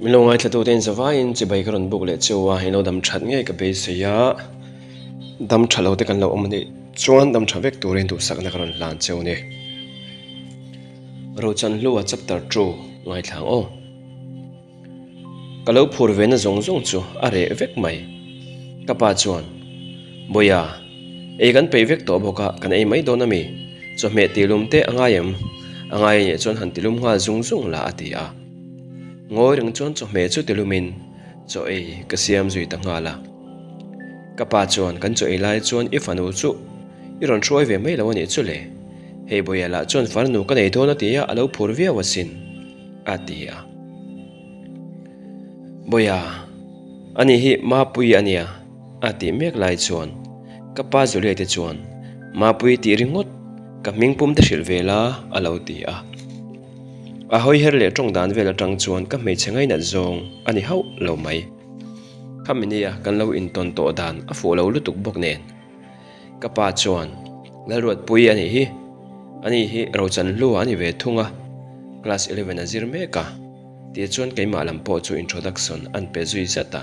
Min lo ngaithlatute in zavaiin chibai ka rawn buk leh cheu a, in lo dam that ngei ka beisei a, dam tha lo te kan lo awm a nih chuan dam tha vek turin duhsakna ka rawn hlan cheu a ni. Rochanhlua chapter 2 ngaithla ang aw. Ka lo phur ve na zawng zawng chu a reh vek mai. Ka pa chuan, Bawiha, ei kan peih vek tawh bawk a, kan ei mai dawn a mi? Chawhmeh tilum te a ngai em? A ngai a nih chuan han tilum nghal zung zung la a ti a. Ngawi reng chuan chawhmeh chu tilumin chaw ei ka siam zui ta nghal a. Ka pa chuan kan chaw ei lai chuan i fanu chu i rawn hruai ve mai lo a nih chu le. Hei Bawiha lah chuan farnu ka nei dawn a ti a, a lo phur viau asin. A ti a. Bawiha, ani hi Mapuii a nia, a tih mek lai chuan ka pa Juliet te chuan Mapuii tih ringawt ka hming pum te hrilh ve la a lo ti a. A hawi her leh tawng dan vel atang chuan ka hmeichhe ngainat zawng a ni hauh lo mai. Khami nia kan lo intawn tawh dan a fuh lo lutuk bawk nen. Ka pa chuan, Lalruatpui a nih hi. Ani hi Rochanhlua a ni ve thung a, class 11 a zir mek a, tih chuan keimah lam pawh chu introduction an pe zui zat a.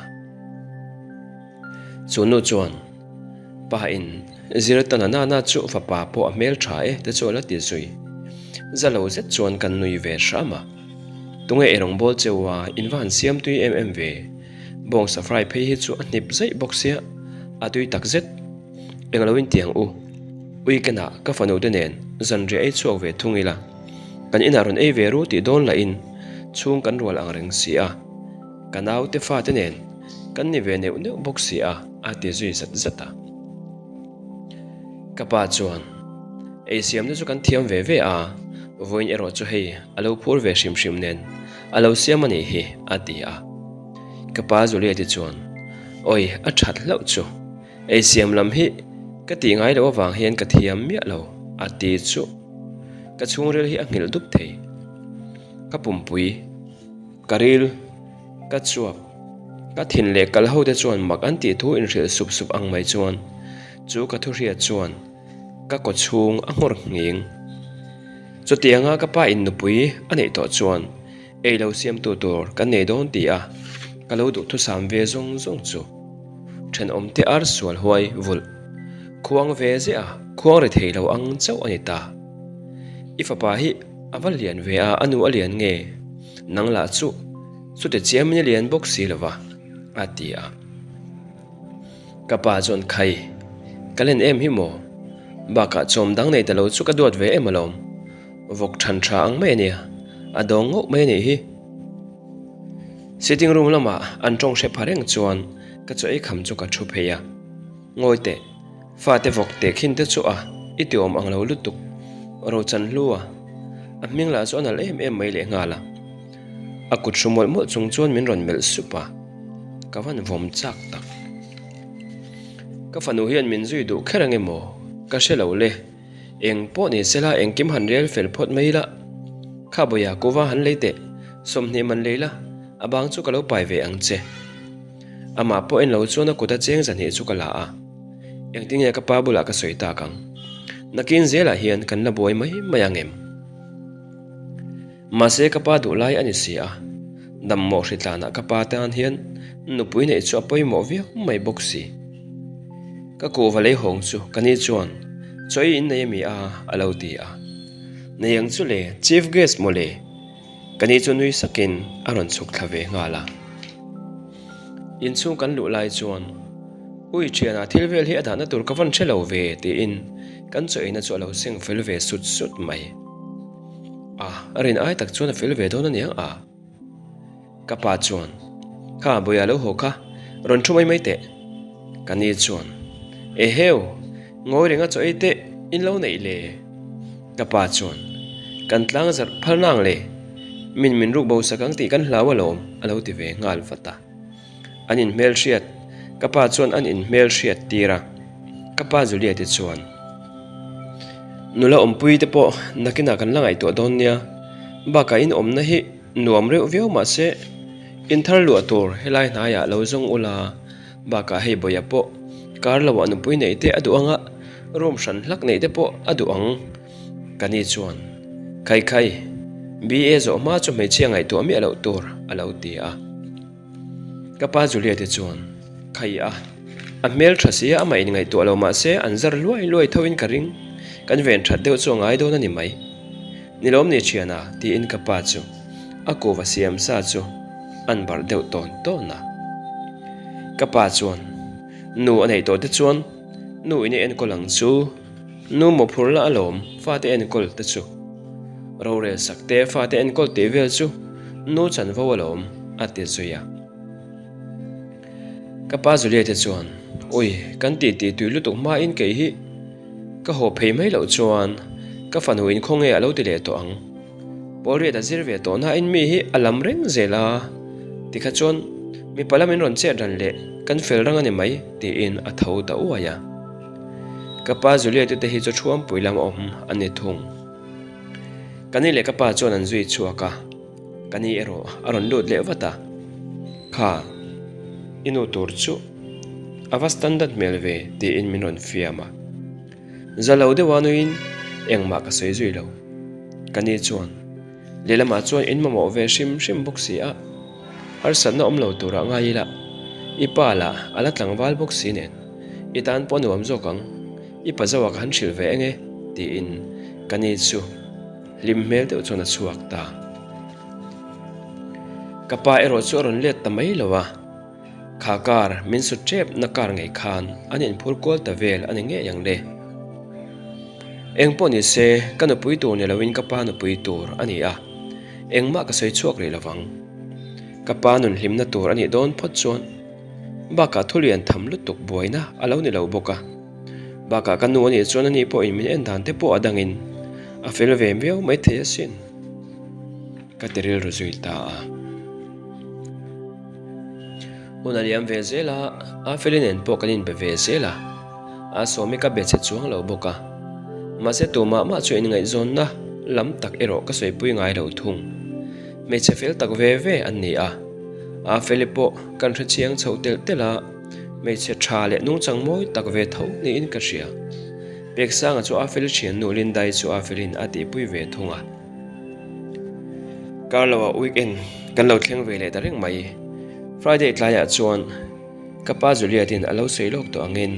Chu nu chuan, Pa in zir ta na na chu fapa pawh a hmel tha e te chu a la ti zui. Za lo zet chuan kan nui ve hram a. Tunge ei rawngbâwl cheu a, in va han siam tui em em ve. Bawngsa fry phei hi chu a hnip zaih bawk sia, a tui tak zet. Englo in tiang u, weekend ah ka fanu te nen zanriah ei chhuak ve thung ila, kan inah rawn ei ve ru tih dawn lah in chhung kan rual ang reng si a, ka nau te fa te nen kan ni ve neuh neuh bawk si a, a ti zui zat zat a. Ka pa chuan, Ei siamna chu kan thiam ve ve a, vawiin erawh chu hei a lo phur ve hrim hrim nen a lo siam a nih hi, a ti a. Ka pa Juliet-i chuan, Awi, a that hlauh chu. Ei siam lam hi ka tih ngai loh avang hian ka thiam miah lo, a ti chu. Ka chhungril hi a nghilh dup thei. Ka pumpui, ka ril, ka chuap, ka thin leh kal ho te chuan mak an tih thu inhrilh sup sup ang mai chuan chu ka thuhriat chuan ka kaw chhung a nghawr nghing. Chutianga ka pa in nupui a neih tawh chuan ei lo siamtu tur kan nei dawn ti a, ka lo duhthusam ve zawng zawng chu. Thenawmte ar sual huai vulh khuang ve ziah a, khuang ri thei lo ang chauh a ni ta. I fapa hi a va lian ve a, a nu a lian nge? Nang lah chu chute chiamin i lian bawk si lo va, a ti a. Ka pa chuan khai, Ka len em hi maw? Bakah chawm dang nei ta lo chu ka duat ve em alawm. Vawk than tha ang mai a nia, a dawng ngauh mai a nih hi. Sitting room lamah an tawng hre pha reng chuan ka chaw ei kham chu ka thu phei a. Ngawi teh, fate vawk teh khin te chu a, i ti awm ang lo lutuk. Rochan hlu a, a hming lah chu a nalh em em mai lehnghal a. A kut hru mawlh mawlh chung chuan min rawn melh sup a, ka van vawm chak tak. Ka fanu hian min zui duh kher ang emaw ka hre lo le, eng pawh ni sela engkim han rel fel phawt mai ila. Kha bawiha kuva han lei teh, 20 man lei la, a bang chu ka lo pai ve ang che. Amah pawh en lo chuan a kut a cheng zahnih chu ka la a, engtinge ka pa bulah ka sawi tak ang. Nakin zelah hian kan la buai mai mai ang em? Mahse ka pa duh lai a ni si a, dammawh hritlanah ka pa tan hian nupui neih chu a pawimawh viau mai bawk si. Ka kuhva lei hawng chu ka ni chuan chaw i innei a mi a a lo ti a. Nei ang chu le, Chief Guest maw le? Ka ni chu nui sakin a rawn chhuk thla ve nghal a. Inchhung kan luh lai chuan, Ui thianah thil vel hi a dahna tur ka van hre lo ve tiin kan chaw eina chu a lo seng fel ve sut sut mai. A, a rin ai tak chuan a fel ve dawn a niang a. Ka pa chuan, Kha, Bawiha lo haw kha, rawn thu mai mai teh. Ka ni chuan, Eheu, ngawi renga chaw ei teh in lo neih le. Ka pa chuan, Kan tlang zarh phal nang le, min min ruk bo sak ang tih kan hlau alawm, a lo ti ve nghal vat a. An inhmelhriat, ka pa chuan an inhmelhriat tir a, ka pa Julia te chuan, Nula awmpui te pawh nakinah kan la ngaihtuah dawn nia, bakah in awmna hi nuam reuh viau mah se, in thar luah tur helai hnaiah lo zawng ula, bakah hei Bawiha pawh kar loah nupui neih te a duh ang a, room hran hlak neih te pawh a duh ang, ka ni chuan, Khai khai, BA zawh hma chu hmeichhia ngaihtuah miah loh tur a lo ti a. Ka pa Julia te chuan, Khai a, a hmel tha sia amah in ngaihtuah lo mah se an zar luai luai tho in ka ring, kan ven that deuh chu a ngai dawn a ni mai. Ni lawm ni thiana tiin ka pa chu a kuva siam sa chu an barh deuh tawn tawn a. Ka pa chuan, Nu a neih tawh te chuan nu in a enkawl ang chu, nu mawphur la alawm fate enkawl te chu. Rorel sak te fate enkawl tih vel chu nu chanvo alawm a ti zui a. Ka pa Julia te chuan, Ui, kan tih tih tui lutuk hmain kei hi ka haw phei mai loh chuan ka fanu in khawnge a lo ti leh tawh ang. Pawlriat a zir ve tawh nain mi hi a lam reng zel a, tikha chuan mipa lamin rawn chet ran leh kan fel rang a ni mai tiin a tho ta uai a. Ka pa Julia te te hi chu thuampui lam awm a ni thung. Ka ni leh ka pa chuan an zui chhuak a. Ka ni erawh a rawn lut leh vat a, Kha, i nu tur chu a va standard hmel ve tiin min rawn fiam a. Za lo deuh a nuiin engmah ka sawi zui lo. Ka ni chuan lehlamah chuan in mamawh ve hrim hrim bawk si a, harsatna awm lo turah ngai ila, i pa lah a la tlangval bawk si nen i tan pawh a nuam zawk ang, i pa zoa ka han hrilh ve eng e tiin ka ni chu. Hlim hmel deuh chuan a chhuak ta. Ka pa erawh chu a rawn let ta mai lo a, kha car min su tep na car ngei khan an inphur kual ta vel a ni ngei ang le. Eng pawh ni se ka nupui tur ni loin ka pa nupui tur a ni a, engmah ka sawi chhuak rih lovang. Ka pa nun hlimna tur a nih dawn phawt chuan bakah thu lian tham lutuk buaina a lo ni lo bawk a. Bakah ka nu a nih chuan ani pawhin min en dan te pawh a dangin a fel ve viau maithei asin ka ti rilru zui ta a. Hun a liam ve zel a, a feli nen pawh kan inbe ve zel a, a sawmi ka be che chuang lo bawk a. Mahse tumah mah chu inngaihzawnna lam tak erawh ka sawipui ngai lo thung. Hmeichhe fel tak ve ve an ni a, a feli pawh kan hrechiang chho telh telh a. Hmeichhe tha leh nungchang mawi tak ve tho niin ka hria. Peksanga chu a fel thian nu Lindai chu a felin a tihpui ve thung a. Kar loah weekend kan lo thleng ve leh ta reng mai. Friday tlaiah chuan ka pa Juliet-in a lo sawi lawk tawh angin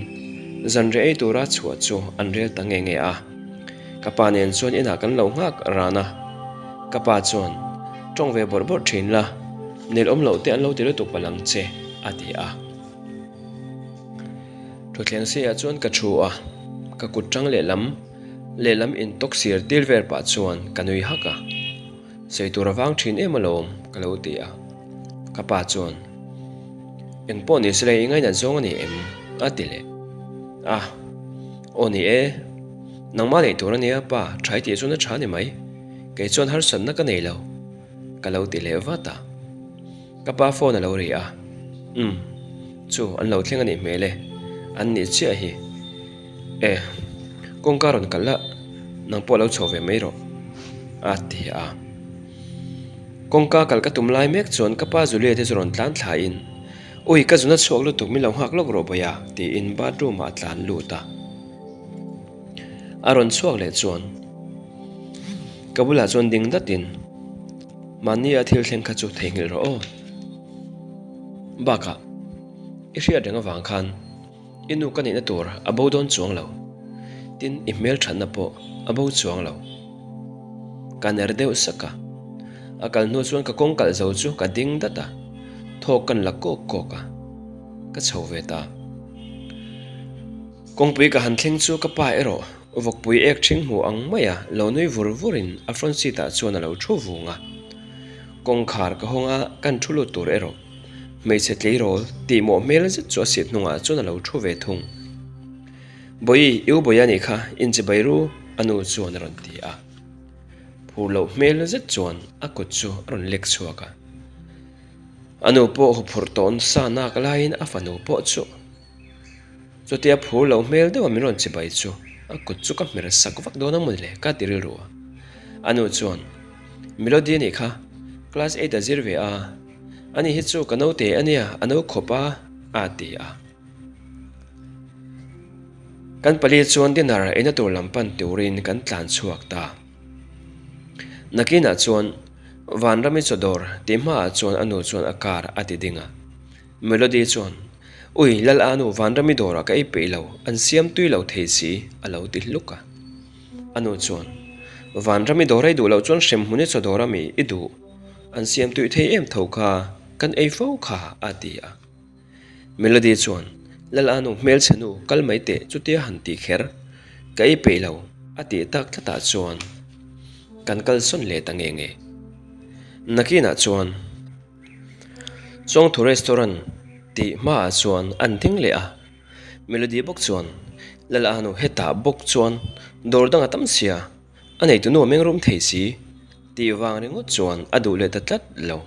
zanriah ei tura chhuah chu an rel ta nge nge a. Ka pa nen chuan inah kan lo nghak ran a. Ka pa chuan, Tawng ve bawrh bawrh thin la, nelawm loh te an lo ti lutuk palh ang che. A ti a. Thutthleng seiah chuan ka thu a, ka kut tang lehlam lehlam intawk sir tir vel pah chuan ka nui hak a. Sawi tur a vang thin em alawm ka lo ti a. Ka pa chuan, Eng pawh ni sela i ngainat zawng a ni em? a ti leh a. Aw ni e, nangmah neih tur a nia pa, tha i tih chuan a tha ni mai. Kei chuan harsatna ka nei lo ka lo ti leh vat a. Ka pa phone a lo ri a, Umm, chu an lo thleng a nih hmel e, an nih chiah hi. E, kawngka rawn kalh la, nang pawh lo chho ve mai rawh, a ti a. Kawngka kalh ka tum lai mek chuan ka pa Julia te chu rawn tlan thlain, Ui, ka zuna chhuak lutuk min lo nghak lawk rawh Bawia, tiin bathroom ah a tlan lut a. A rawn chhuak leh chuan ka bulah chuan ding datin, Mahnia thil thleng kha chu theihnghilh rawh aw. Bakah, i hriat reng avang khan i nu ka nihna tur a bo dawn chuang lo. Tin, i hmelthatna pawh a bo chuang lo. Ka ner deuh sak a. A kal hnu chuan ka kawng kalh zo chu ka ding dat a, thawk kan la kawk kawk a, ka chho ve ta. Kawngpui ka han thleng chu ka pa erawh Vawkpui ek ṭhing hmu ang maia lo nui vur vurin a front seat ah chuan a lo ṭhu vung a. Kawngkhar ka hawng a, kan ṭhu lut tur erawh hmeichhe tleirawl tih mawh hmel zet chu a seat hnungah chuan a lo ṭhu ve thung. Bawi, i u Bawi a nih kha, inchibai ru, a nu chuan a rawn ti a. Phur loh hmel zet chuan a kut chu a rawn lek chhuak a. A nu pawh huphurh tawn sa nak laiin a fanu pawh chu. Chutia phur lo hmel deuha min rawn chibai chu a kut chu ka hmer sak vak dawn a mawni le ka ti rilru a. A nu chuan, Melody a nih kha, class eight a zir ve a, ani hi chu ka naute a nia, a no khawp a, a ti a. Kan pali chuan dinner eina tur lam pan turin kan tlan chhuak ta. Nakinah chuan Vanrami chawdawr tih hmaah chuan a nu chuan a car a ti ding a. Melody chuan, Ui, Lal Anu, Vanrami dawrah ka ei peih lo, an siam tui lo thei si, a lo ti hluk a. A nu chuan, Vanrami dawr ei duh loh chuan hremhmun i chaw dawr ami i duh, an siam tui thei em tho kha, kan ei fo kha, a ti a. Melody chuan, Lal Anu, hmelchhe nu, kal mai teh, chutia han ti kher, ka ei peih lo, a tih tak tlatah chuan kan kalsawn leh ta nge nge. Nakinah chuan. Chawngthu restaurant tih hmaah chuan an ding leh a, Melody bawk chuan Lalanu hetah bawk chuan dawr dang a tam sia, a neitu nu a meng rum thei si tih vang ringawt chuan a duh leh ta tlat lo.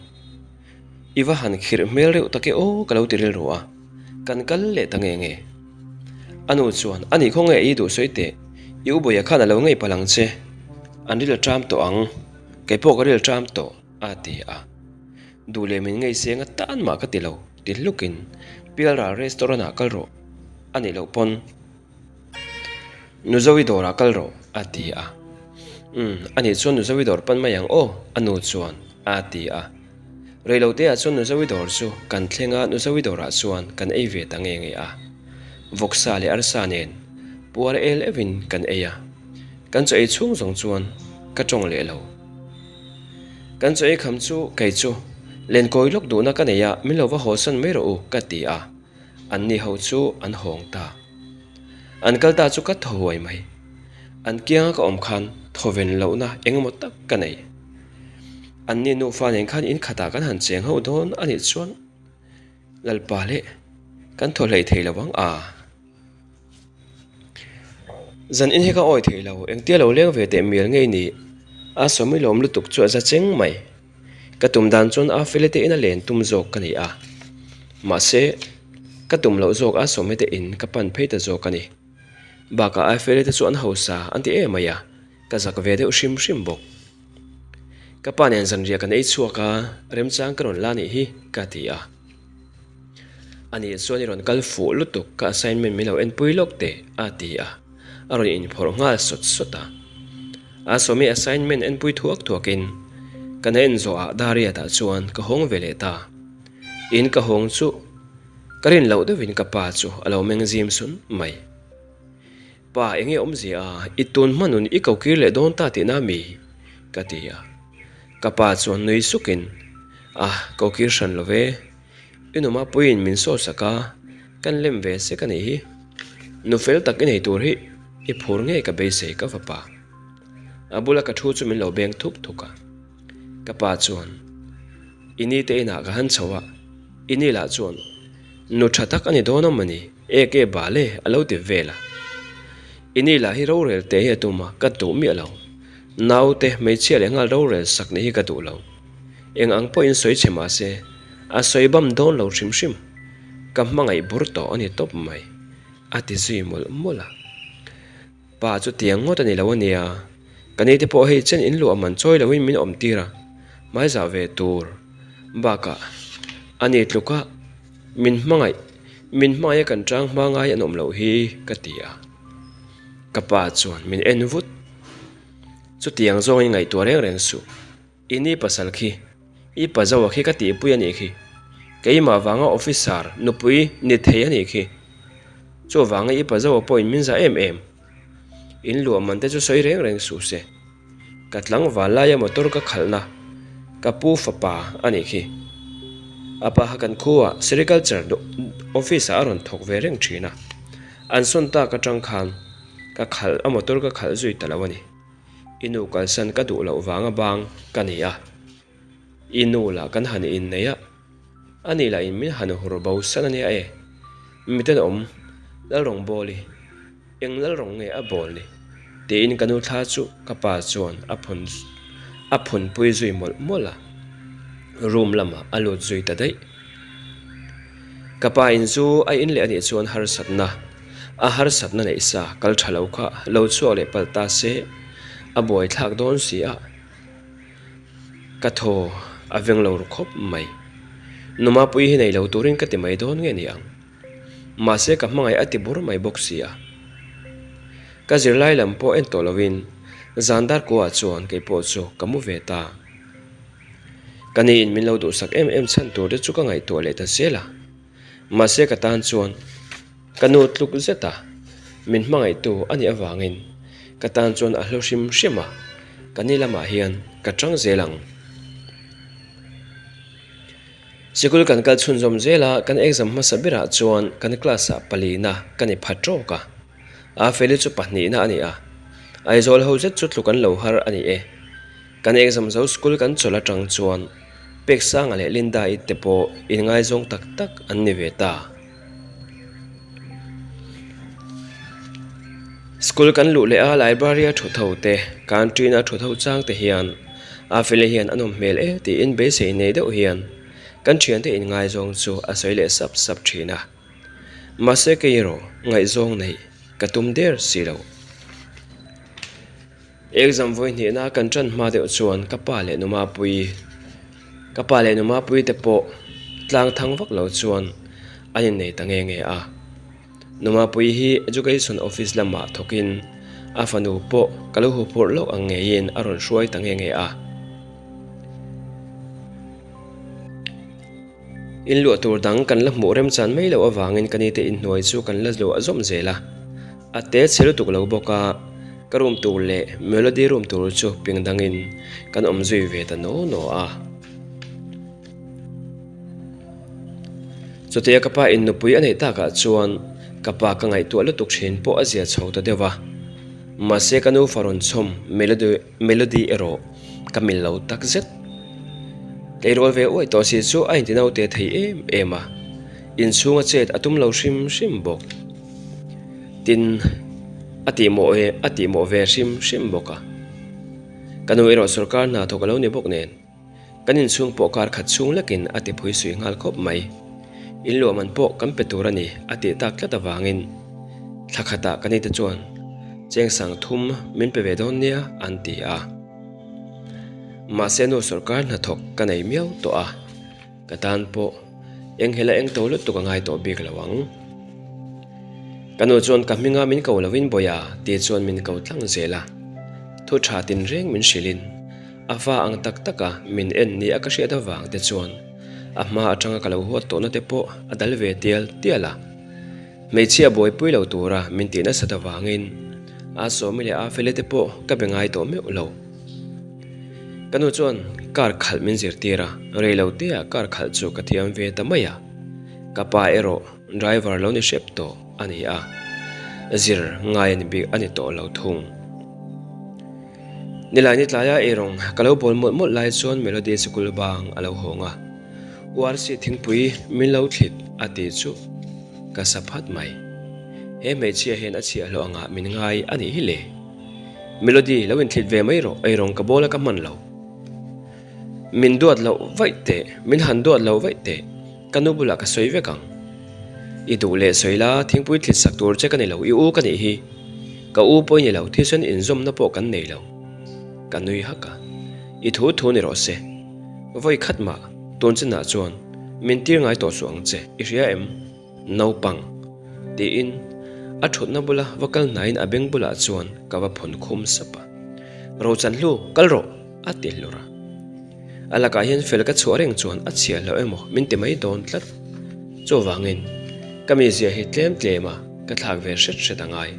I va han khirh hmel reuh tak e aw ka lo ti rilru a, kan kal leh ta nge nge. A nu chuan a nih khaw nge i duh sawi teh, i ubawiah khan a lo ngei palh ang che, an ril a ṭam tawh ang, kei pawh ka ril a ṭam tawh. A ti a. Duh leh min ngei seng atan mah ka ti lo, ti hlukin Pialral restaurant ah kal rawh a nih loh pawn Nuzovi dawrah kal rawh a ti a. Umm, a nih chuan Nuzovi dawr pan mai ang aw, a nu chuan a ti a. Reilote ah chuan Nuzovi dawr chu kan thleng a, Nuzovi dawrah chuan kan ei ve ta nge nge a. Vawksa leh arsa nen puar el euhin kan ei a. Kan chaw ei chhung zawng chuan ka tawng leh lo. Kan chaw ei kham chu kei chu lenkawi lawk duhna ka nei a, min lo va haw san mai rawh u ka ti a, an ni ho chu an hawng ta. An kal ta chu ka thaw huai mai. An kianga ka awm khan thawven lohna eng emaw tak ka nei. An ni nufa nen khan in khatah kan han cheng ho dawn a nih chuan Lalpa leh kan thaw hlei thei lo ang a. Zan in hi ka awi thei lo, engtia lo leng ve teh mial ngei ni? A sawmi lawm lutuk chu a za cheng mai. Ka tum dan chuan a fele te in a len tum zawk ka ni a. Mahse, ka tum loh zawk a sawmi te in ka pan phei ta zawk a ni. Bakah a fele te chu an hausa an ti em mai a, ka zak ve deuh hrim hrim bawk. Ka pa nen zanriah kan ei chhuak a, remchang ka rawn la nih hi ka ti a. A nih chuan i rawn kal fuh lutuk ka assignment min lo enpui lawk teh a ti a, a rawn inphawrh nghal sawt sawt a. A sawmi assignment enpui thuak thuakin ka na en zawhah Dariat ah chuan ka hawng ve leh ta. In ka hawng chu ka rin loh deuhin ka pa chu a lo meng zim sun mai. Pa enge awmzia a, i tun hmanun i ko kir leh dawn ta tihna mi? ka ti a. Ka pa chuan nui sukin, Ah, ko kir hran lo ve. I numa puiin min saw sak a, kan lem ve sek a nih hi. Nu fel tak i nei tur hi i phur ngei ka beisei ka fapa. A bula ka thu chu min lo beng thuk thuk a. Ka pa chuan, I ni te inah ka han chho a, i ni lah chuan nu tha tak a ni dawn awm a ni, ek e bal e a lo ti vel a. I ni lah hi rorel te hi a tum a, ka duh miah lo. Naute hmeichhia leh nghal rorel sak ni hi ka duh lo. Eng ang pawhin sawi chhe mah se, a sawi bam dawn lo hrim hrim. Ka hmangaih bur tawh a ni tawp mai, a ti zui mawlh mawlh a. Pa chu tiang ngawt a ni lo a nia, ka ni te pawh hei chen in luah man chawi loin min awm tir a, hmaizah ve tur bakah a ni tluk a, min hmangaih, min hmangaih a kan tang hma ngai an awm loh hi ka ti a. Ka pa chuan min en vut, chutiang zawngin ngaihtuah reng reng suh. I ni pasal khi, i pa Zoa khi ka tihpui a nih khi. Keimah vanga officer nupui ni thei a nih khi. Chuvanga i pa Zoa pawhin min zah em em. In luah man te chu sawi reng reng suh se. Ka tlangval laia motor ka khalhna ka pu fapa a nih khi. A pa kha kan khuaa sericulture office ah a rawn thawk ve reng thin a. An sawn tak atang khan ka khalh a motor ka khalh zui ta lo a ni. I nu kalsan ka duh loh vanga bang ka ni a, i nu lah kan han inneih a, ani lah in min han hur bo san a nia e. Miten awm, Lalrawng bawl i, eng Lalrawng nge a bawl ni? tiin ka nu thla chu ka pa chuan a phun a phunpui zui mawlh mawlh a, room lamah a lut zui ta daih. Ka pa in chu a in leh a nih chuan harsatna a harsatna neih sa kal tha lo kha lo chhuak leh palh ta se a buai thlak dawn si a, ka thaw a veng lo ru khawp mai. Numapui hi nei lo turin ka ti mai dawn nge ni ang. Mahse ka hmangaih a ti bur mai bawk si a. Ka zirlai lam pawh en tawh lovin zan dar kuaah chuan kei pawh chu ka mu ve ta. Ka niin min lo duhsak em em chhan tur te chu ka ngaihtuah leh ta zel a. Mahse ka tan chuan ka nu tluk zet a, min hmangaihtu a nih avangin ka tan chuan a hlu hrim hrim a, ka ni lamah hian ka tang zel ang. Sikul kan kal chhunzawm zel a, kan exam hmasa berah chuan kan class ah palina ka ni pha tawk a, Afeli chu pahnihna a ni a, Aizawl ho zet chu tluk an lo har a ni e. Kan exam zo school kan chawlh atang chuan Peksanga leh Linda-i te pawh inngaizawng tak tak an ni ve ta. School kan luh leh a library a thut ho te, canteen a thut ho chang te hian Afeli hian a nawm hmel e tiin beisei nei deuh hian kan thiante inngaizawng chu a sawi leh sap sap thin a. Mahse kei erawh ngaihzawng neih ka tum der si lo. Exam vawi hnihna kan ṭan hma deuh chuan ka pa leh Numapui, ka pa leh Numapui te pawh tlang thang vak lo chuan an innei ta nge nge a. Numapui hi Education Office lamah thawkin a fanu pawh ka lo huphurh loh ang ngeiin a rawn hruai ta nge nge a. In luah tur dang kan la hmuh remchan mai loh avangin ka nite inhnuai chu kan la luah zawm zel a. A te chhe lutuk lo bawk a, ka room tur leh Melody room tur chu ping dangin kan awm zui ve ta naw naw a. Chutia ka pa in nupui a neih takah chuan ka pa ka ngaihtuah lutuk thin pawh a zia chho ta deuh a. Mahse ka nu fa rawn chhawm Melody Melody erawh ka mil lo tak zet. Tleirawl ve uaih tawh si chu a inti naute thei em em a, inchhunga chet a tum lo hrim hrim bawk. Tin, a tihmawh ve a tihmawh ve hrim hrim bawk a. Ka nu erawh sorkar hna thawk a lo ni bawk nen, kan inchhung pawh kar khat chhung lekin a ti phui sui nghal khawp mai. In luah man pawh kan pe tur a ni a tih tak tlat avangin thla khatah ka nite chuan cheng sang thum min pe ve dawn nia an ti a. Mahse nu sorkar hnathawk ka nei miau tawh a, ka tan pawh eng hela eng to lutuk a ngai tawh bik lo ang. Ka nu chuan ka hminga min ko lovin Bawia tih chuan min ko tlang zel a, thu tha tinreng min hrilhin a fa ang tak taka min en ni a ka hriat avang te chuan a hma atanga ka lo huat tawhna te pawh a dal ve tial tial a. Hmeichhia buaipui lo tura min tih nasat avangin a Sawmi leh a Feli te pawh ka be ngai tawh meuh lo. Ka nu chuan car khalh min zirtir a, rei lo teah car khalh chu ka thiam ve ta mai a. Ka pa erawh driver lo ni hrep tawh a ni a, zir ngai a ni bik a ni tawh lo thung. Nilai ni tlaia eirawng ka lo bawl mawlh mawlh lai chuan Melody sikul bang a lo hawng a, URC thingpui min lo thlit a tih chu ka sa phat mai. He hmeichhia hian a chhiahhlawh angah min ngai a nih hi le. Melody lo inthlit ve mai rawh, eirawng ka bawl a ka hman lo. Min duat loh vaih teh, min han duat loh vaih teh, ka nu bulah ka sawi vek ang. I duh leh sawi la, thingpui thlit sak tur che ka ni lo, i u ka nih hi. Ka u pawh i ni lo, thisen inzawmna pawh kan nei lo. Ka nui hak a, i thu thu ni rawh se. Vawi khat mah, tun chinah chuan min tir ngai tawh suh ang che, i hria em? Naupang. Tiin a thutna bula va kal hnaiin a beng bulah chuan ka va phawn khum sap a. Rochanhlu, kal rawh! a ti hlur a. A lakah hian fel ka chhuah reng chuan a chhia hlauh emaw min ti mai dawn tlat. Chuvangin ka mizia hi tlem tlem a ka thlak ve hret hret a ngai.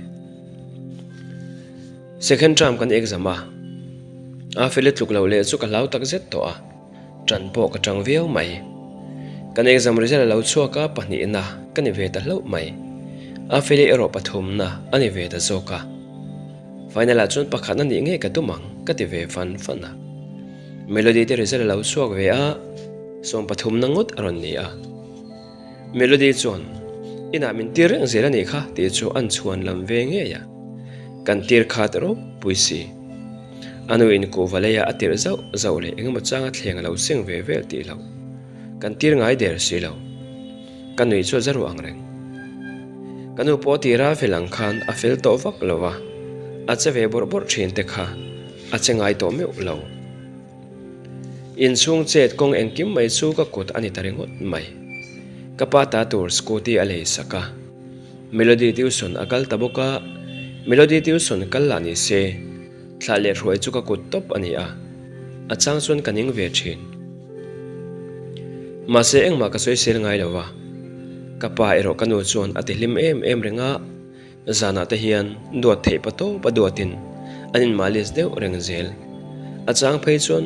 Second term kan exam a, a fel i tluk loh leh chu ka hlau tak zet tawh a, ṭan pawh ka ṭang viau mai. Kan exam result a lo chhuak a, pahnihna ka ni ve ta hlauh mai. A fel i erawh pathumna a ni ve ta zawk a. Final ah chuan pakhatna nih ngei ka tum ang ka ti ve fan fan a. Melody te result a lo chhuak ve a, sawmpathumna ngawt a rawn ni a. Melody chuan, Inah min tir reng zel a nih kha tih chu an chhuan lam ve ngei a. Kan tir khat ropui si. A nu in kuhva leia a tirh zauh zauh leh engemaw changa thleng a lo seng ve vel tih loh. Kan tir ngai der si lo. Ka nui chu a za ruah ang reng. Ka nu pawh tira fel ang khan a fel tawh vak lo va, a che ve bawrh bawrh thin te kha a che ngai tawh meuh lo. Inchhung chet kawng engkim mai chu ka kut a ni ta ringawt mai. Ka pa ta tur scooty a lei sak a, Melody tuition a kal ta bawk a, Melody tuition kal lah ni se, thlah leh hruai chu ka kut tawp a ni a, a chang chuan ka ning ve thin. Mahse engmah ka sawisel ngai lo va. Ka pa erawh ka nu chuan a ti hlim em em reng a, zanah te hian duat theih pa tawp a duatin an inmalis deuh reng zel. A chang phei chuan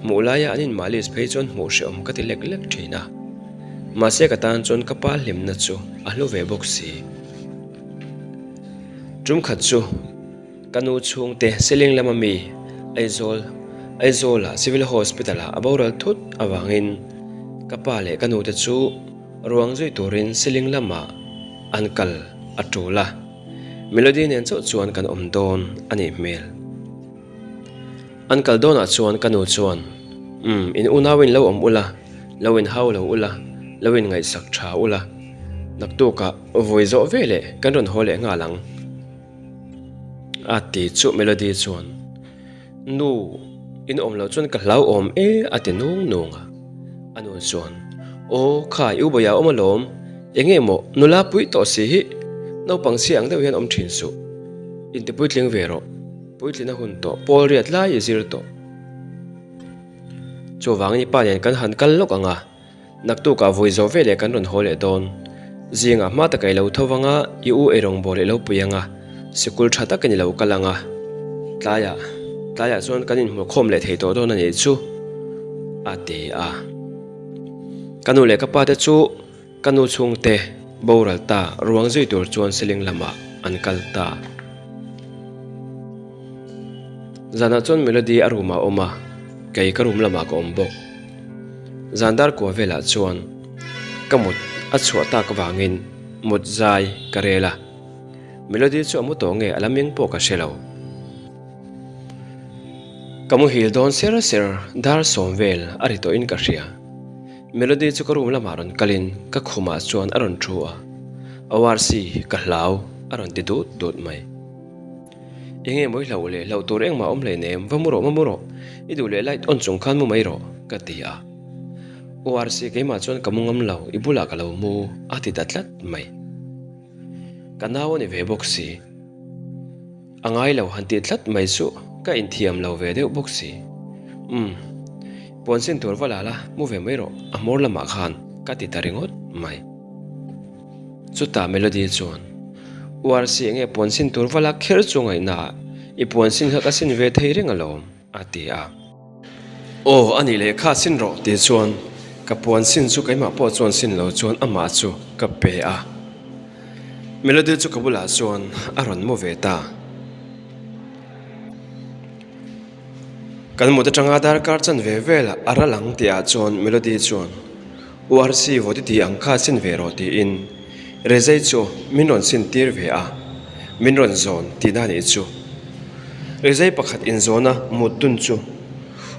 hmuh laia an inmalis phei chuan hmuh hrehawm ka ti lek lek thin a. Mahse ka tan chuan ka pa hlimna chu a hlu ve bawk si. Tum khat chu ka nu chhungte Seling lama mi Aizawl Aizawla Civil Hospital ah a boral thut avangin ka pa leh ka nute chu ruang zui turin Seling lamah an kal a tul a, Melody nen chauh chuan kan awm dawn a nih hmel. An kal dawnah chuan ka nu chuan, Umm, in unauin lo awm ula, lo inhau lo ula, lo inngaihsak tha ula, naktukah vawi zawh ve leh kan rawn haw leh nghal ang, a ti chu Melody chuan, Nu, in awm loh chuan ka hlauhawm e, a ti nung nung a. A nu chuan, Aw, kha i ubawiah awm alawm, enge maw nula pui tawh si hi, naupang chhia ang deuh hian awm thin suh, intipuitling ve rawh. Puitlina hun tawh pawl riat lai i zir tawh. Chuvangin i pa nen kan han kal lawk ang a, naktukah vawi zawh veleh kan rawn haw leh dawn. Zingah hma taka i lo tho vang a, i u eirawngbawl i lo pui ang a, sikul tha takin i lo kal ang a. Tlaiah, tlaiah chuan kan inhmuhkhawm leh thei tawh dawn a nih chu, a ti a. Ka nu leh ka pa te chu Ka nu chhungte boral ta ruang zui tur chuan siling lamah an kal ta. Zanah chuan Melody a room ah a awm a, kei ka room lamah ka awm bawk. Zan dar kua velah chuan ka mut a chhuah tak avangin mut zai ka rel a, Melody chu a mu tawh nge a la meng pawh ka hre lo. Ka muhil dawn ser ser dar sawm vel a ri tawhin ka hria. Melody chu ka room lamah rawn kalin ka khumah chuan a rawn thu a, Awarsi ka hlau a rawn ti dut dut mai. Enge mawi hlauh leh hlauh tur engmah awm hleinem, va mu rawh va mu rawh, i duh leh light on chung khan mu mai rawh ka ti a. Awarsi keimah chuan ka mu ngam lo, i bulah ka lo mu a ti ta tlat mai. Ka nau a ni ve bawk si. A ngai lo han tih tlat mai chu ka inthiam lo ve deuh bawk si. Umm, puan sin tur va la la, mu ve mai rawh, a hmawr lamah khan ka ti ta ringawt mai. Chutah Melody chuan, URC enge puan sin tur va la kher chu ngaihnaah i puan sin kha ka sin ve thei reng alawm, a ti a. Aw, a nih leh kha sin rawh tih chuan ka puan sin chu keimah pawh chuan sin lo chuan amah chu ka pe a. Melody chu ka bulah chuan a rawn mu ve ta. Kan mut atanga darkar chan ve vel a ral ang tihah chuan Melody chuan URC vawti ti ang kha sin ve rawh tiin Rezai chu min rawn sin tir ve a, min rawn zawn tihna a nih chu. Rezai pakhat inzawna mut dun chu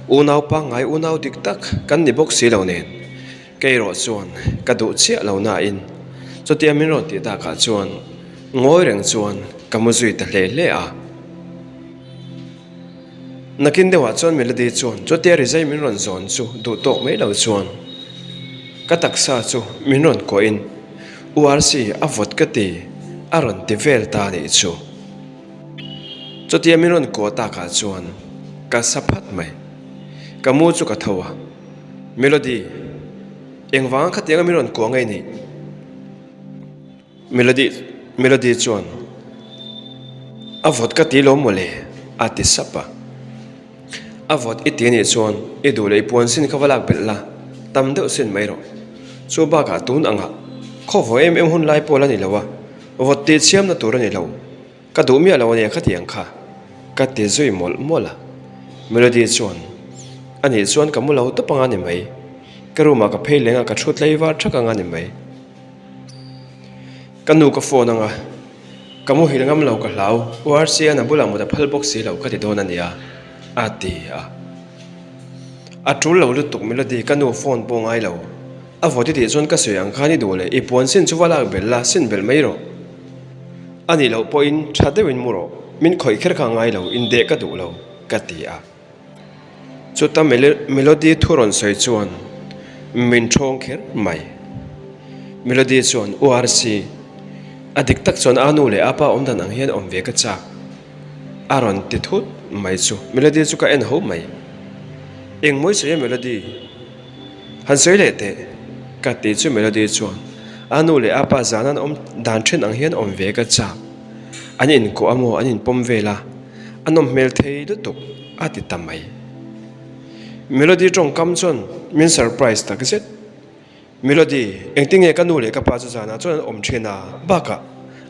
unau pangngai unau dik tak kan ni bawk si lo nen kei erawh chuan ka duh chiah lo nain chutia min rawn tih takah chuan ngawi reng chuan ka mu zui ta hle hle a. Nakin deuhah chuan Melody chuan chutia rizai min rawn zawn chu duh tawk mai lo chuan ka taksa chu min rawn kuahin URC a vawt ka ti a rawn ti vel ta anih chu. Chutia min rawn kuah takah chuan ka sa phat mai. Ka mu chu ka tho a, Melody engvanga khatianga min rawn kuah ngei nih? Melody Melody chuan a vawt ka ti lo mawle a ti sap a. A vawt i ti anih chuan i duh leh i puan sin kha va lak belh la, tam deuh sin mai rawh. Chu bakah tun angah khaw vaw em em hun lai pawh la ni lo a, vawt tih chhiamna tur a ni lo. Ka duh miah lo ania khati ang kha, ka ti zui mawlh mawlh a. Melody chuan, Anih chuan ka mu lo tawp anga ni mai. Ka room ah ka phei leng a ka thu tlei var thak anga ni mai. Ka nu ka phone anga, ka muhil ngam lo ka hlau, URC-a'n a bulah mut a phal bawk si lo ka ti dawn ania, a ti a. A tul lo lutuk Melody ka nu phone pawh ngai lo, a vawt i tih chuan ka sawi ang khan i duh leh i puan sin chu va lak belh la, sin belh mai rawh. A nih loh pawhin tha deuhin mu rawh, min khawih kher kha ngai lo, indeh ka duh lo, ka ti a. Chuta Melody thu rawn sawi chuan min thawng kher mai. Melody chuan URC a dik tak chuan a nu leh a pa awm dan ang hian awm ve ka chak a rawn ti thut mai chu Melody chu ka en ho mai. Engmawi sawi a Melody? Han sawi leh teh ka ti chu Melody chuan. A nu leh a pa zan an awm dan then ang hian awm ve ka chak. An inkuah amaw an inpawm vel a, a nawm hmel thei lutuk a ti ta mai. Melody tawngkam chuan min surprise tak zet. Melody, engtin nge ka nu leh ka pa chu zanah chuan an awm thin a, bakah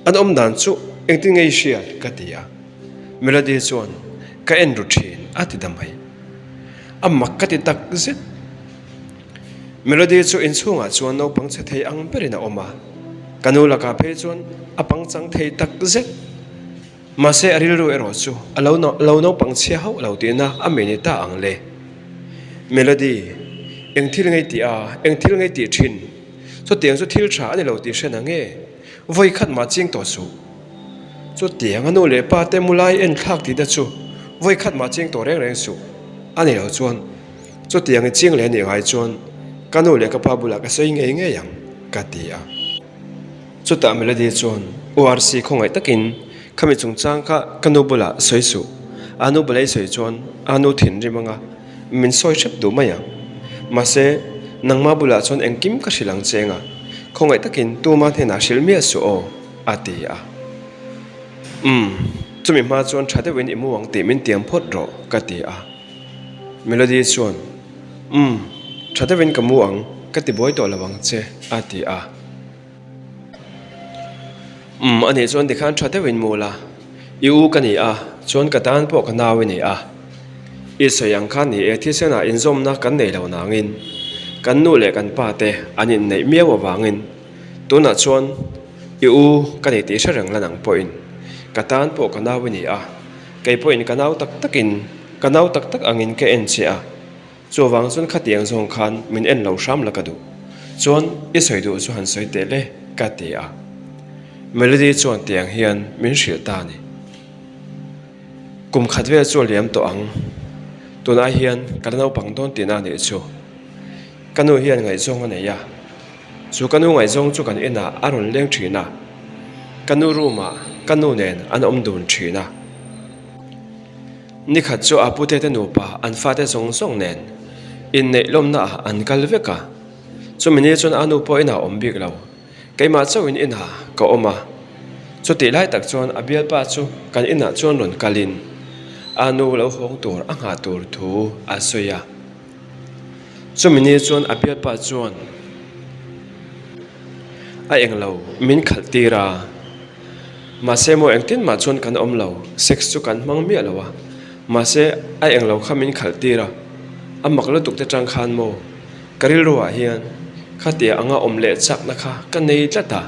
an awm dan chu engtin nge i hriat ka ti a. Melody chuan ka en ru thin a ti ta mai. A mak ka ti tak zet. Melody chu inchhungah chuan naupang chhe thei ang berin a awm a, ka nu lakah phei chuan a pangchang thei tak zet. Mahse a rilru erawh chu a lo lo naupang chhia hauh lo tihna a mi ni ta ang le. Melody, eng thil ngei tih a, eng thil ngei tih thin? Chutiang chu thil tha a ni lo tih hre na nge? Vawi khat mah ching tawh suh. Chutiang a nu leh pa te mu lai en thlak tih te chu vawi khat mah ching tawh reng reng suh. A ni lo chuan chutiang i ching leh nih ngai chuan ka nu leh ka pa bulah ka sawi ngei ngei ang, ka ti a. Chutah Melody chuan URC khawngaih takin khami chungchang kha ka nu bulah sawi suh, a nu bula i sawi chuan a nu thinrim anga min sawi hrep duh mai ang. Mahse, nangma bulah chuan engkim ka hrilh ang che anga khawngaih takin tuma hnenah hrilh miah suh aw, a ti a. Umm, chumi hma chuan tha deuhin i mu ang tih min tiam phawt rawh, ka ti a. Melody chuan, Umm, tha deuhin ka mu ang, ka ti buai tawh lo ang che, a ti a. Umm, anih chuan tikhan tha deuhin mu la, i u ka ni a, chuan ka tan pawh ka nau i ni a. I sawi ang khan ni e, thisenah inzawmna kan nei lo nangin kan nu leh kan pa te an inneih miau avangin tunah chuan i u ka ni tih hre reng la nang pawhin ka tan pawh ka nau i ni a, kei pawhin ka nau tak takin ka nau tak tak angin ka en che a. Chuvang chuan khatiang zawng khan min en lo hram la ka duh. Chuan i sawi duh chu han sawi teh le ka ti a. Melody chuan tiang hian min hrilh ta a ni. Kum khat vel chu a liam tawh ang. Tunah hian ka la naupang dawn tihna a nih chu. Ka nu hian ngaihzawng a nei a. Chu ka nu ngaihzawng chu kan inah a rawn leng thin a. Ka nu room ah ka nu nen an awm dun thin a. Nikhat chu a pute te nupa an fate zawng zawng nen inneih lawmna ah an kal vek a, chumi ni chuan a nu pawh inah awm bik lo, keimah chauhin inah ka awm a. Chutih lai tak chuan a bialpa chu kan inah chuan rawn kalin a nu lo hawng tur a nghah tur thu a sawi a. Chumi ni chuan a bialpa chuan a englo min khalh tir a. Mahse maw engtin mah chuan kan awm lo, sex chu kan hmang miah lo a, mahse a englo kha min khalh tir a, a mak lutuk te tang khan maw ka rilru ah hian khatia anga awm leh chakna kha ka nei tlat a,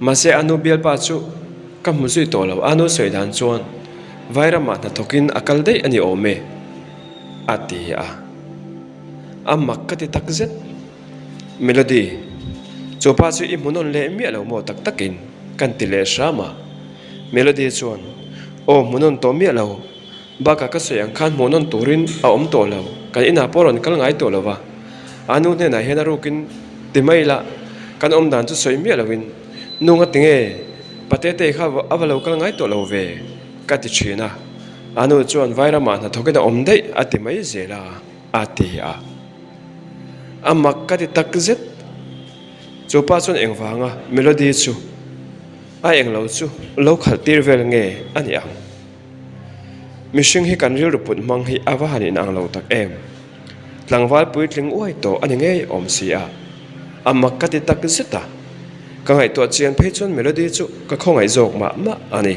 mahse a nu bialpa chu ka hmu zui tawh lo, a nu sawi dan chuan Vairamah hnathawkin a kal daih a ni awm e a ti a, a mak ka ti tak zet. Melody, Chu pa chu i hmuhnawn leh miah lo maw tak takin kan ti leh hram a. Melody chuan, Aw hmuhnawn tawh miah lo, bakah ka sawi ang khan hmuhnawn turin a awm tawh lo, kan inah pawh rawn kal ngai tawh lo va. A nu hnenah hian a rukin ti mai ila, kan awm dan chu sawi miah loin, Nu nga tinge, Patetei kha a va lo kal ngai tawh lo ve, ka ti thin a. A nu chuan Vairamah hnathawkin a awm daih a ti mai zel a, a ti a. A mak ka ti tak zet. Chu pa chuan engvanga Melody chu a englo chu lo khalh tir vel nge a ni ang? Mihring hi kan rilru put hmang hi a va han inang lo tak em? Tlangval puitling uai tawh a ni ngei awm si a, a mak ka ti tak zet a. Ka ngaihtuah chian phei chuan Melody chu ka khawngaih zawk mah mah a ni.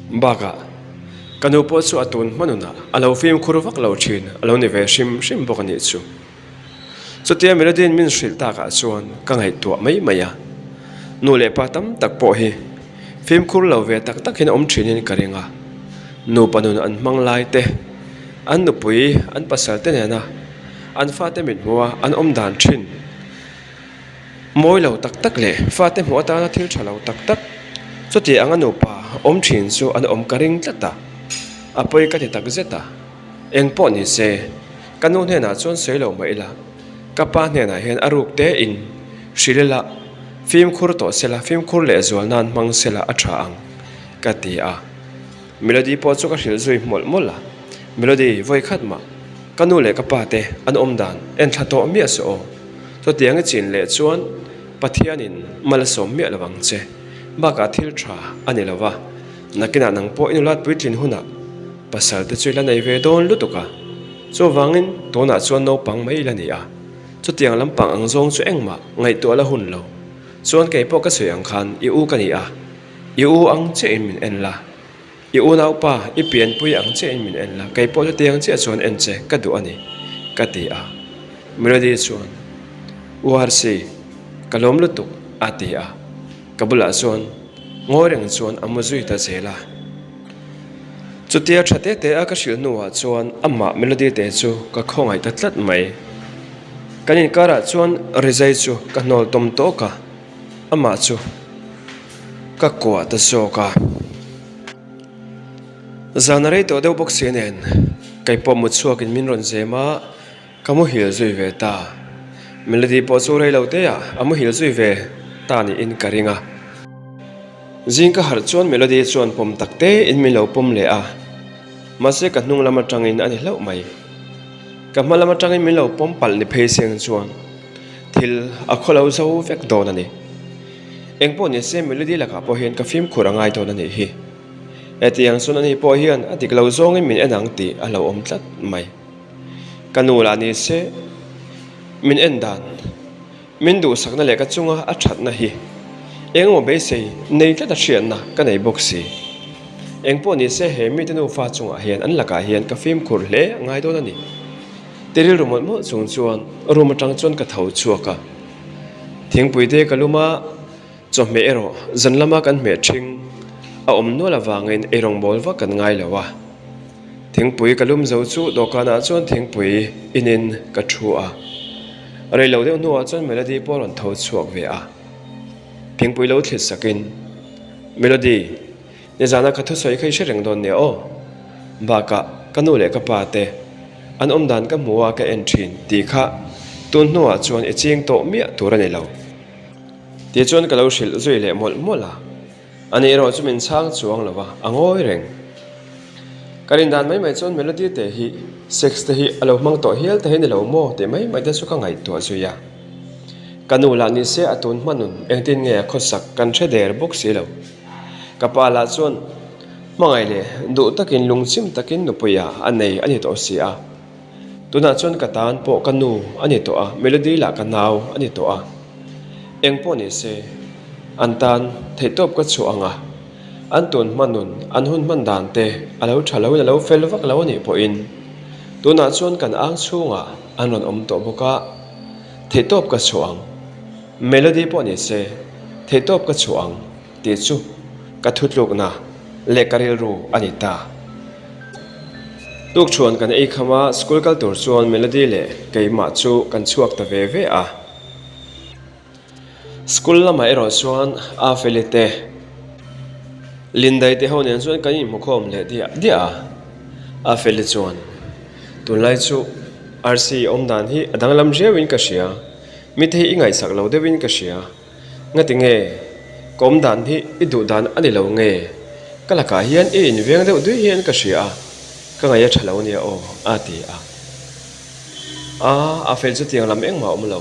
Bakah, ka nu pawh chu a tun hma nunah a lo fimkhur vak lo thin a lo ni ve hrim hrim bawk a nih chu. Chutia Melody-in min hrilh takah chuan ka ngaihtuah mai mai a, nu leh pa tam tak pawh hi fimkhur lo ve tak tak hian awm thinin ka ring a, nupa nun an hmang lai te, an nupui an pasal te nena an fate mithmuha an awm dan thin. Mawi lo tak tak leh fate hmuh atana thil tha lo tak tak chuti anga nupa awm thin chu an awm ka ring tlat a, a pawi ka ti tak zet a, eng pawh ni se ka nu hnenah chuan sawi lo mah ila ka pa hnenah hian a ruk te in hrilh ila fimkhur tawh sela fimkhur leh zual nan hmang sela a tha ang ka ti a, Melody pawh chu ka hrilh zui mawlh mawlh a, Melody vawi khat mah ka nu leh ka pa te an awm dan en thla tawh miah suh aw. Chutiang i chin leh chuan Pathianin mal a sawm miah lo ang che. Bakah thil tha a ni lo va, nakinah nang pawh i nulat puitlin hunah pasal te chu i la nei ve dawn lutuk a. Chuvangin tunah chuan naupang mai i la ni a, chutiang lampang ang zawng chu engmah ngaihtuah la hun lo. Chuan kei pawh ka sawi ang khan i u ka ni a, i u ang chiahin min en la. I unaupa, i pianpui ang chiahin min en la, kei pawh chutiang chiah chuan en che ka duh a ni, ka ti a. Melody chuan, U Arsi, ka lawm lutuk, a ti a. Ka bulah chuan ngawi reng chuan a mu zui ta zel a. Chutia tha te te a ka hrilh hnuah chuan amah Melody te chu ka khawngaih ta tlat mai. Kan inkarah chuan rizai chu ka hnawl tawm tawk a, amah chu ka kuah ta zawk a. Zan a rei tawh deuh bawk si nen kei pawh mut chhuakin min rawn zem a, ka muhil zui ve ta. Melody pawh chu rei lo te ah a muhil zui ve ta niin ka ring a. Zing ka harh chuan Melody chuan pawm tak te in min lo pawm leh a, mahse ka hnung lam atangin a ni hlauh mai. Ka hma lam atangin min lo pawm palh ni phei seng chuan thil a khaw lo zo vek dawn a ni. Engpawh ni se Melody lakah pawh hian ka fimkhur a ngai dawn a nih hi. Hetiang chuan ani pawh hian a dik lo zawngin min en ang tih a lo awm tlat mai. Ka nu lah ni se min en dan, min duhsakna leh ka chunga a thatna hi engemaw beisei nei tlat a hriatna ka nei bawk si. Engpawh ni se he mite nufa chungah hian an lakah hian ka fimkhur hle a ngai dawn a ni. Ti rilru mawlh mawlh chung chuan room atang chuan ka tho chhuak a. Thingpui te ka lum a, chawhmeh erawh zan lama kan hmeh ṭhing a awm nual avangin eirawng bawl vak kan ngai lo a. Thingpui ka lum zo chu dawhkanah chuan thingpui inin ka ṭhu a. Rei lo deuh hnuah chuan Melody pawh a rawn tho chhuak ve a. Thingpui lo thlit sakin, Melody, Nizana ka thusawi kha i hre reng dawn nia aw. Bakah ka nu leh ka pa te an awm dan ka hmu a ka en thin tih kha tun hnuah chuan i ching tawh miah tur a ni lo. Tih chuan ka lo hrilh zui leh mawlh mawlh a. Ani erawh chu min chhang chuang lo va, a ngawi reng. Ka rin dan mai mai chuan Melody te hi sex te hi a lo hmang tawh hial te hi ni lo maw tih mai mai te chu ka ngaihtuah zui a. Ka nu lah ni se a tun hma nun engtin nge a khawsak kan hre der bawk si lo. Ka pa lah chuan hmangaih leh duh takin lungchim takin nupuia a nei a ni tawh si a. Tunah chuan ka tan pawh ka nu a ni tawh a, Melody lah ka nau a ni tawh a. Eng pawh ni se, an tan theihtawp ka chhuah ang a, an tun hma nun, an hun hman dan te a lo tha loin a lo fel vak lo a nih pawhin tunah chuan kan ang chhungah an rawn awm tawh bawk a, theihtawp ka chhuah ang. Melody pawh ni se, theihtawp ka chhuah ang tih chu ka thutlukna leh ka rilru a ni ta. Tukṭhuan kan ei kham a, school kal tur chuan Melody leh keimah chu kan chhuak ta ve ve a. School lamah erawh chuan Afeli te, Lindai te ho nen chuan kan inhmukhawm leh diah diah a. Afeli chuan, Tunlai chu Arsi awmdan hi a danglam riauin ka hria. Mite hi i ngaihsak lo deuhin ka hria. Ngati nge? Ka awm dan hi i duh dan a ni lo nge? Ka lakah hian i inveng deuh dui hian ka hria a, ka ngaih a tha lo nia aw, a ti a. A, a fel chu tiang lam engmah a awm lo.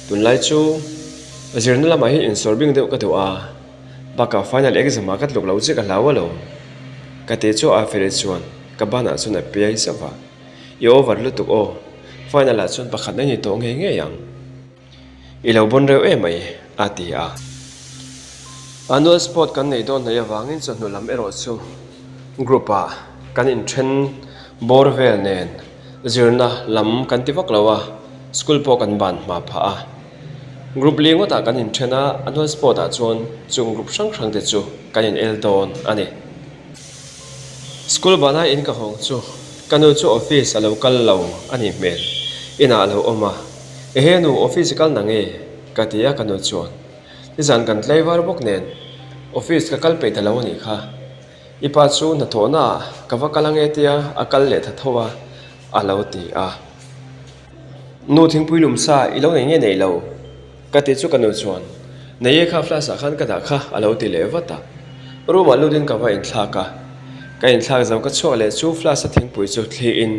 Tunlai chu zirna lamah hian insawr bing deuh ka duh a, bakah final exam ah ka tluk lo che ka hlau a lo. Ka ti chu a fel chuan ka banah chuan a piai zauh a. I over lutuk aw, final ah chuan pakhat na ni tawh ngei ngei ang. I lo bawn reuh em mai, a ti a. Annual sport kan nei dawn hnaih avangin chawhnu lam erawh chu group ah kan inthen bawr vel nen zirna lam kan ti vak lo a, school pawh kan ban hma phah a. Group li ngawtah kan inthen a, annual sport ah chuan chung group hrang hrang te chu kan in el dawn a ni. School bana in ka hawng chu ka nu chu office a lo kal lo a nih hmel, inah a lo awm a, Ehe nu, office i kal na nge? ka ti a ka nu chuan nizan kan tlai var bawk nen office ka kal peih ta lo a nih kha, i pa chu hnathawhna ah ka va kal ange tia a kal leh tha tho a a lo ti a. Nu thingpui lum sa i lo nei nge nei lo? Ka ti chu ka nu chuan, Nei e kha flask ah khan ka dah kha a lo ti leh vat a. Room ah lut in ka va inthlak a. Ka inthlak zo ka chhuak leh chu flask a thingpui chu thli in,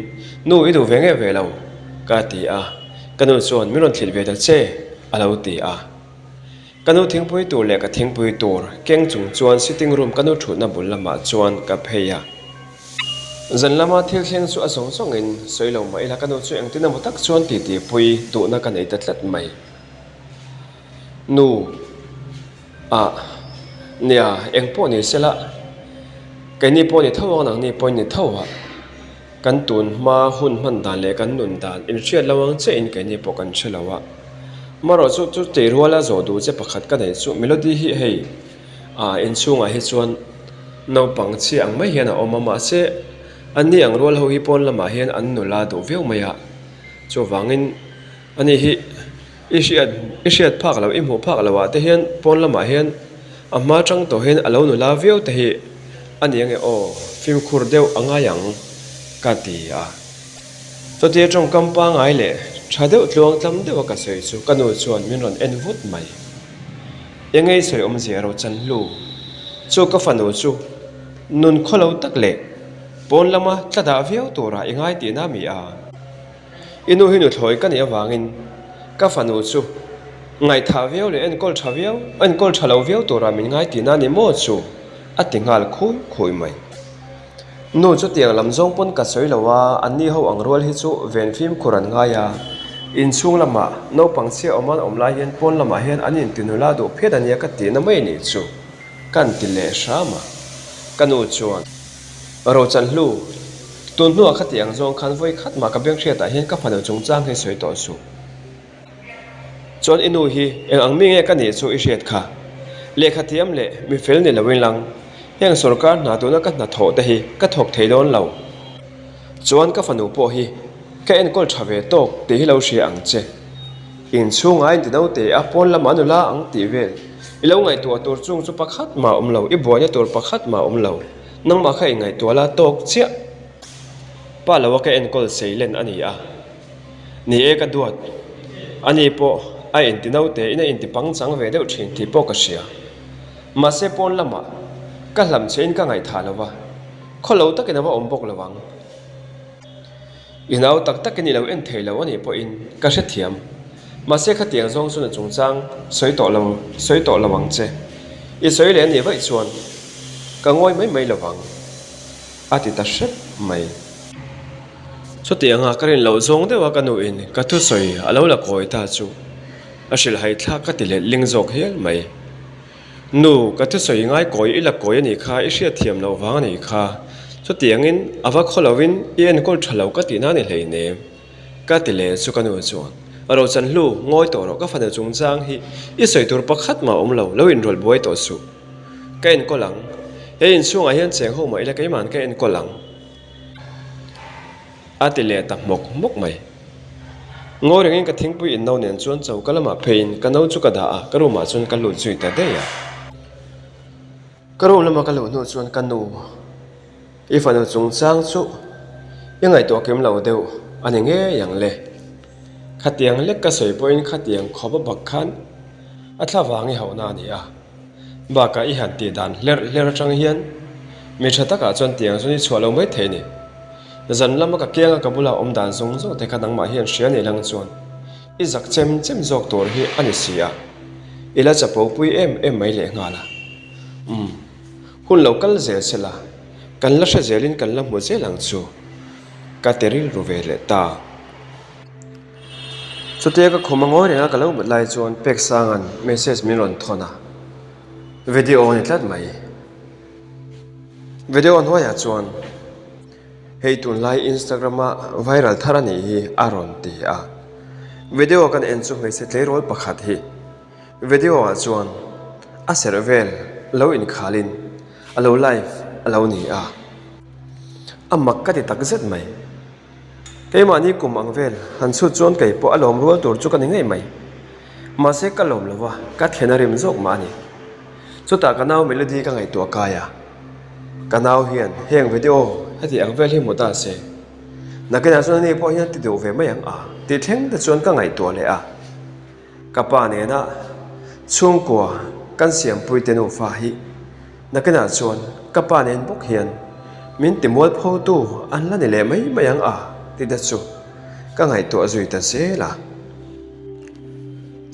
Nu i duh ve nge ve lo? ka ti a. Ka nu chuan min rawn thlit ve ta che a lo ti a. Ka nu thingpui tur leh ka thingpui tur keng chung chuan sitting room ka nu thutna bul lamah chuan ka phei a. Zan lama thil thleng chu a zawng zawngin sawi lo mah ila ka nu chu engtin emaw tak chuan titi pui duhna ka nei ta tlat mai. Nu. Ah. Nia, eng pawh ni sela keini pawh ni tho ang nangni pawhin ni tho a. Kan tun hma hun hman dan leh kan nun dan inhriat lo ang chiahin keini pawh kan hre lo a. Marawh chu chu tei ruala zawh duh che pakhat ka neih chu Melody hi hei ah inchhungah hi chuan naupang chhia ang mai hian a awm a mahse anni ang rual ho hi pawn lamah hian an nula duh viau mai a chuvangin Ani hi i hriat i hriat phak loh i hmuh phak loh ah te hian pawn lamah hian a hma tang tawh hian a lo nula viau te hi a ni ange aw fimkhur deuh a ngai ang ka ti a. Chutia tawngkam pangai leh tha deuh tluang tlam deuh a ka sawi chu ka nu chuan min rawn en vut mai. Eng ei sawi awmzia ro chan hlu chu ka fanu chu nun khawlo tak leh pawn lama tla dah viau turah i ngai tihna mi a. I nu hi nuthlawi ka nih avangin ka fanu chu ngaihthah viau leh enkawl tha viau, enkawl tha lo viau tura min ngai tihna ni maw chu? a ti nghal khui khui mai. Nu chu tiang lam zawng pawn ka sawi lo a, anni ho ang rual hi chu ven fimkhur an ngai a, inchhung lamah naupang chhia awm an awm lai hian pawn lamah hian an intinula duh phiat a nia ka tihna mai nih chu kan ti leh hram a, ka nu chuan. Rochanhlu, tun hnuah kha tih ang zawng khan vawi khat mah ka beng hriatah hian ka fanu chungchang hi sawi tawh suh. Chuan i nu hi eng ang mi nge ka nih chu i hriat kha? Lehkha thiam leh mi fel ni loin lang, heng sorkar hna tuna ka hnathawh te hi ka thawk thei dawn lo. Chuan ka fanu pawh hi ka enkawl tha ve tawk tih hi lo hria ang che. Inchhungah inti naute a pawn lamah nula ang tih vel i lo ngaihtuah tur chung chu pakhat mah awm lo, i buaina tur pakhat mah awm lo. Nangmah kha inngaihtuah la tawk chiah. Pa lo a ka enkawl sei len a ni a. Ni e ka duat. Ani pawh a inti naute in a inti pangchang ve deuh thin tih pawh ka hria. Mahse pawn lamah ka hlam che in ka ngaihthah lo va, khaw lo takin a va awm bawk lo ang. I nau tak takin i lo en thei lo a nih pawhin ka hrethiam. Mahse khatiang zawng chu na chungchang sawi tawh lo sawi tawh lo ang che. I sawi leh a nih vaih chuan ka ngawi mai mai lo vang a ti ta hrep mai. Chutianga ka rin loh zawng deuha ka nuin ka thusawi a lo la kawi ta chu a hrilhhai thlak ka ti let ling zawk hial mai. Nu, ka thusawi ngai kawi i la kawi a nih kha, i hriatthiam loh vang a nih kha. Chutiangin a va khaw lovin i enkawl tha lo ka tihna a ni hleinem. Ka ti leh chu ka nu chuan, Rochanhlu, ngawi tawh rawh, ka fanu chungchang hi i sawi tur pakhat mah awm lo, lo inrawlh buai tawh suh. Ka enkawl ang. He inchhungah hian cheng ho mah ila keima'n ka enkawl ang. A ti leh ta hmawk hmawk mai. Ngawi rengin ka thingpui in no nen chuan choka lamah pheiin ka no chu ka dah a, ka room ah chuan ka lut zui ta daih a. Ka room lama ka luh hnu chuan ka nu, i fanu chungchang chu i ngaihtuah kim lo deuh a ni ngei ang le. Khatiang lek ka sawi pawhin khatiang khawp a bak khan a thla vang i hauhna a ni a. Bakah i han tih dan hlerh hlerh atang hian mi tha takah chuan tiang chuan i chhuah lo mai thei a ni. Zan lama ka kianga ka bula awm dan zawng zawng te kha nangmah hian hria nei lang chuan i zak chem chem zawk tur hi a ni si a, i la chapo pui em em mai leh nghal a. Umm, hun lo kal zel se la, kan la hre zelin kan la hmu zel ang chu, ka ti rilru ve leh ta. Chutia ka khum a ngawi reng a ka lo mut lai chuan Peksanga'n message min rawn thawn a, video a ni tlat mai. Video hnuaiah chuan hei tunlai Instagram a viral thar a nih hi a rawn ti a. Video kan en chu hmeichhe tleirawl pakhat hi video ah chuan a serh vel lo inkhalin a lo live a lo ni a, a mak ka ti takzet mai. Keimahni kum ang vel han chhut chuan kei pawh a lawm rual tur chu ka ni ngei mai. Mahse ka lawm lo va, ka thlen a rim zawk mah a ni. Chutah ka nau Melody ka ngaihtuah kai a, ka nau hian heng video heti ang vel hi hmu ta se, nakinah chuan ani pawh hian ti duh ve mai ang a tih thleng te chuan ka ngaihtuah leh a. Ka pa nena chhungkua kan siampuite nufa hi nakinah chuan ka pa nen bawk hian min ti mualphotu an la ni leh mai mai ang a tih te chu ka ngaihtuah zui ta zel a.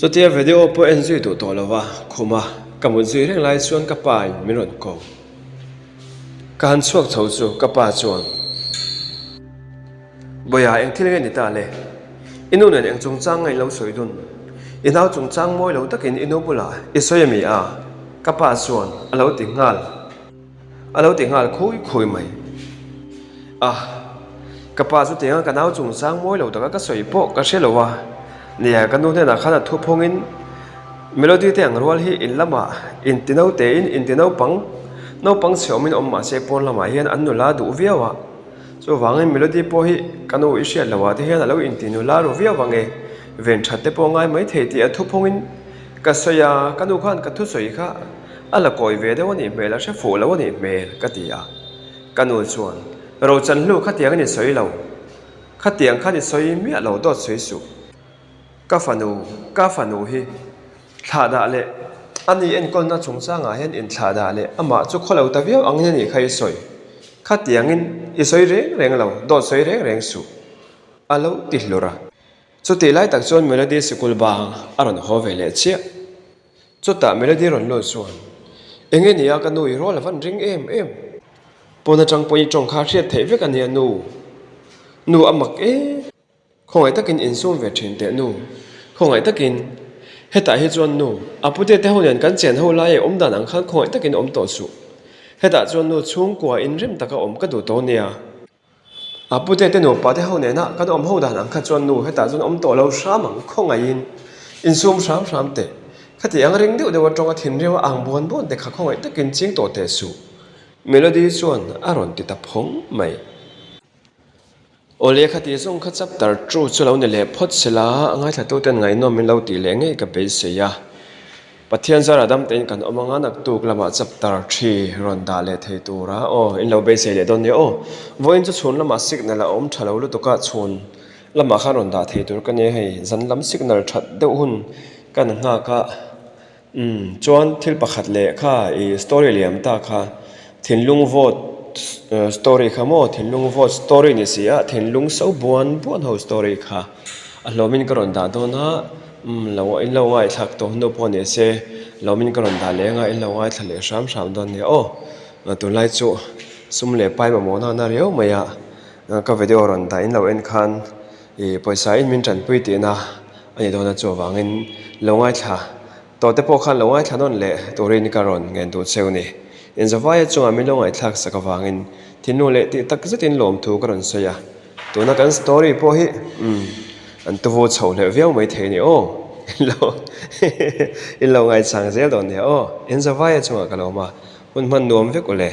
Chutia video pawh en zui duh tawh lo va, khuma ka mut zui reng lai chuan ka pa in min rawn ko. Ka han chhuak chho chu ka pa chuan, Bawiha eng thil nge ni ta le? I nu nen eng chungchang nge in lo sawi dun? I nau chungchang mawi lo takin i nu bulah i sawi a mi a? Ka pa chuan a lo ti nghal. A lo ti nghal khui khui mai. A, ka pa chu tianga ka nau chungchang mawi lo taka ka sawi pawh ka hre lo a. Nia, ka nu hnenah khan a thu phawngin Melody te ang rual hi in lamah inti naute in inti naupang, naupang chhe awmin awm mahse pawn lamah hian an nula duh viau a. Chuvangin Melody pawh hi ka nu i hriat loh ah te hian a lo inti nula ru viau ang e, ven that te pawh ngai mai thei tih a thu phawngin ka sawi a, ka nu khan ka thusawi kha A la kawi ve deuh a nih hmel, a hre fuh lo a nih hmel, ka ti a. Ka nu chuan, Rochanhlu khatiang a ni sawi lo, khatiang kha ni sawi miah lo dawt sawi suh. Ka fanu, ka fanu hi thlahdah leh a ni enkawlna chungchangah hian inthlahdah leh amah chu khaw lo ta viau angin a nih kha i sawi. Khatiangin i sawi reng reng lo, dawt sawi reng reng suh, a lo ti hlur a. Chutih lai tak chuan Melody sikul bang a rawn haw ve leh chiah. Chutah Melody rawn lut chuan, Eng nge nia ka nu i rual a van ring em em. Pawn atang pawhin i tawng kha hriat theih vek a nia nu. Nu a mak e. Khawngaih takin insum ve thin teh nu. Khawngaih takin. Hetah hi chuan nu, a pute te ho nen kan chen ho lai e awm dan ang khan khawngaih takin awm tawh suh. Hetah chuan nu chhungkua inrem taka awm ka duh tawh nia. A pute te nupa te ho nena kan awm ho dan ang kha chuan nu hetah chuan awm tawh lo hram ang khawngaihin insum hram hram teh. Khati ang ring deuh deuh atanga thinrim a ang buan buan te kha khawngaih takin ching tawh teh suh. Melody chuan a rawn ti ta phawng mai. Awle khati zawng kha chapter two chu lo ni leh phawt sela a ngaithlatuten ngaihnawm min lo tih leh ngei ka beisei a. Pathian zara dam tein kan awm anga naktuk lamah chapter thi rawn dah leh thei tura aw in lo beisei leh dawn nia aw. Vawiin chu chhun lamah signal a awm tha lo lutuk a chhun lamah khan rawn dah thei tur ka nia hei zan lam signal that deuh hun kan nghak a umm chuan thil pakhat leh kha ih story liam ta kha thinlung vote story kha maw thinlung vote story ni si a thinlung so buan buan ho story kha a hlawmin ka rawn dah dawn a. Umm lo in lo ngaithlak tawh hnu pawh ni se lo min ka rawn dah leh anga in lo ngaithla leh hram hram dawn nia aw. Tunlai chu sum leh pai mamawh nana riau mai a ka video rawn dah in lo en khan ih pawisa in min tanpui tihna a ni dawn a chuvangin lo ngaithla tawh te pawh khan lo ngaithla nawn leh turin ka rawn ngen duh cheu ni. Inzavaia chungah min lo ngaihthlak sak avangin thinlung leh tih tak zetin lawmthu ka rawn sawi a. Tuna kan story pawh hi umm an tuvu chho hleuh viau mai thei a ni aw in lo in lo ngaichang zel dawn nia aw in zavaia chungah ka lo awm a hun hman nuam vek u le.